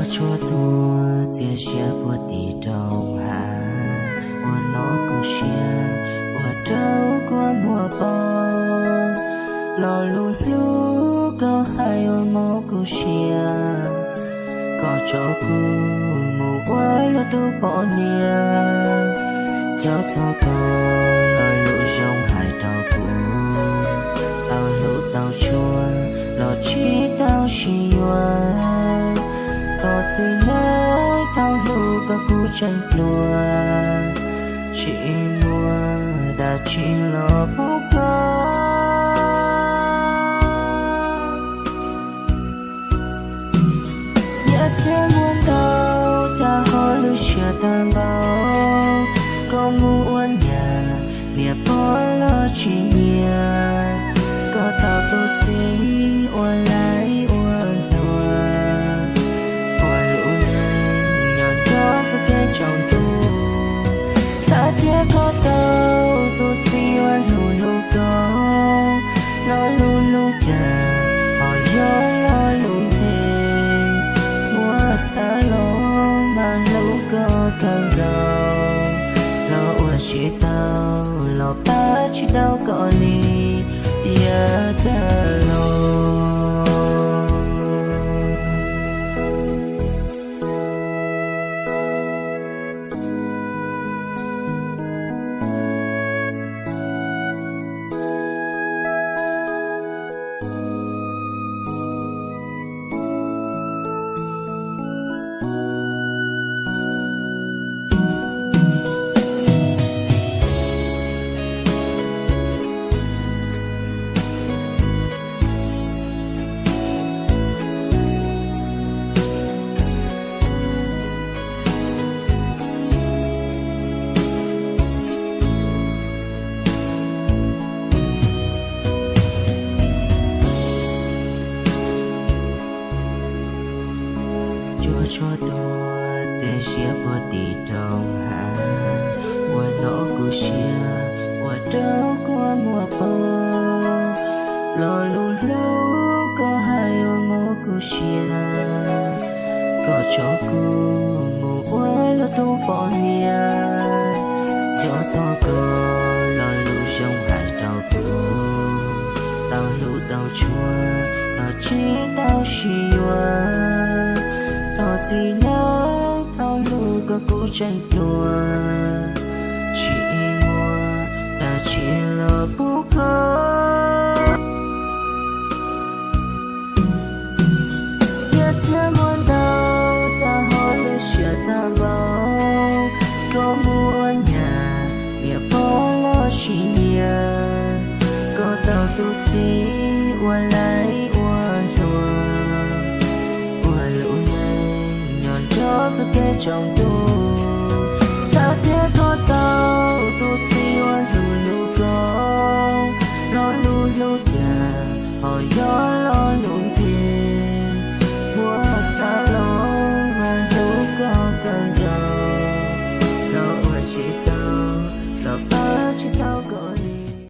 Tshuaj tuag txias sia puag tim rau hav, ua hnov kuv siab ua rau kua muag poob. Lo lus hlub koj hais ua mob kuv siab, koj tso kuv mus ua luag tus poj niam. Cov txog koj lo lus zoo hais rau kuv, tau hlub tau tshua los tsis tau sib yuav. Koj txiv neej tau hlub koj kuv tseem pluag, tsis muaj dab tsi los pub koj. Nyiaj txiag muaj ntau, cas ho lub siab tag npaum. Koj mus ua niam, niam pog los tsis nyiam. Koj tau tus txiv ua laib ua luam, ua lub neej nyob nrog txoj kev tsaus ntuj. Xav tias koj tau tus txiv uas hlub hlub koj, lo lus hlub cas ho yog lo lus nthe. Muab xav los mas hlub koj kawg nkaus, los ua tsis tau, los pab tsis tau koj li yav tag los. Cua tshuaj tuag txias sia puag tim rau hav, ua hnov kuv siab ua rau kua muag poob. Lo lus hlub koj hais ua mob kuv siab, koj tso kuv mus ua luag tus poj niam. Cov txog koj lo lus zoo hais rau kuv, tau hlub tau tshua los tsis tau sib yuav. Koj txiv neej tau hlub koj kuv tseem pluag, tsis muaj dab tsi los pub koj. Nyiaj txiag muaj ntau, cas ho lub siab tag npaum. Koj mus ua niam, niam pog los tsis nyiam. Koj tau tus txiv ua laib ua luam, ua lub neej nyob nrog txoj kev tsaus ntuj. Xav tias koj tau tus txiv uas hlub hlub koj, lo lus hlub cas ho